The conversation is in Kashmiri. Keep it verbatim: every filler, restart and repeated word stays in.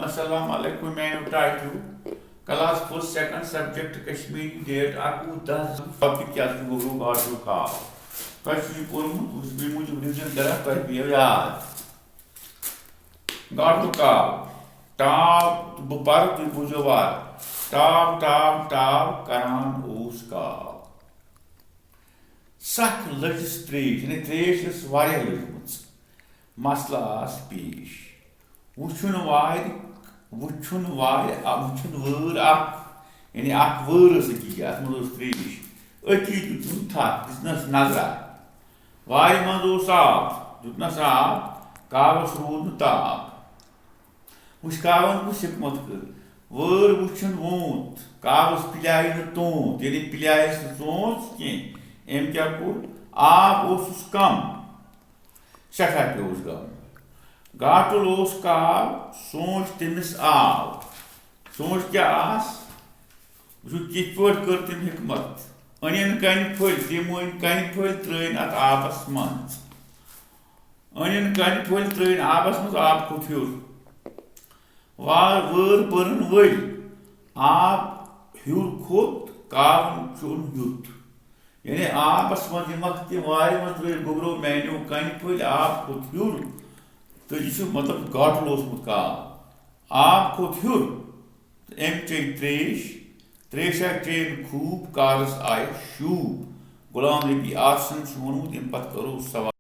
السلام علیکم میانیو ٹاٹھیو۔ Class first second subject Kashmiri, date اکوُہ دہ زٕ۔ ٹاپک کیٛاہ چھُ؟ گوٚبرو گاٹُک کاو۔ تۄہہِ چھُ یہِ پوٚرمُت، وٕچھ، بیٚیہِ موٗجوٗب ریویجن کران، تۄہہِ پیٚیو یاد۔ گاٹُک کاو۔ ٹاو، بہٕ پرٕ، تُہۍ بوٗزِو وارٕ۔ ٹاو ٹاو ٹاو کران اوس کاو۔ سخ لٔجِس ترٛیش، یعنی ترٛیش ٲس واریاہ لٔجمٕژ۔ مسلہٕ آس پیش۔ وُچھُن وارِ، وُچھُن وارِ، آ، وُچھُن وٲر اکھ، یعنی اکھ وٲر ٲس أکِس جایہِ، اتھ منٛز ٲس ترٛیش۔ أتی دیُتُن تھپھ، دِژنس نظرا۔ وارِ منٛز اوس آب، دیُتنس آب، کاوس روٗد نہٕ تاب۔ وٕچھ کاوَن کُس حکمت کٔر۔ وٲر وٕچھُن ووٗنٛت، کاوَس پِلیایہِ نہٕ توٗنٛت، یعنی پِلیایَس نہٕ ژونٛژھ کینٛہہ۔ أمۍ کیٛاہ کوٚر؟ آب اوسُس کم، سٮ۪ٹھاہ پیوٚوُس غم۔ گاٹُل اوس کاو، سونٛچ تٔمِس آو۔ سونٛچ کیٛاہ آس؟ وٕچھِو، کِتھ پٲٹھۍ کٔر تٔمۍ حکمت۔ أنِن کَنہِ پھٔلۍ، تٔمۍ أنۍ کَنہِ پھٔلۍ، ترٛٲوِن اَتھ آبَس منٛز۔ أنِن کَنہِ پھٔلۍ، ترٛٲوِن آبَس منٛز، آب کھوٚت ہیوٚر۔ وار وٲر بٔرٕن ؤلۍ، آب ہیوٚر کھوٚت، کاوَن چوٚن ہیوٚت۔ یعنی آبَس منٛز ییٚمہِ وقتہٕ تٔمۍ وارِ منٛز ترٛٲوِتھ گوٚبرو میٛانیو کَنہِ پھٔلۍ، آب کھوٚت ہیوٚر۔ تہٕ یہِ چھُ مطلب گاٹُل اوسمُت کاو۔ آب کھوٚت ہیوٚر۔ تہٕ أمۍ چیٚیہِ ترٛیش، ترٛیشا چیٚیَن خوٗب، کارَس آیہِ شوٗب۔ غلام نبی آرسَن چھُ ووٚنمُت، اَمہِ پَتہٕ کَرو سوال۔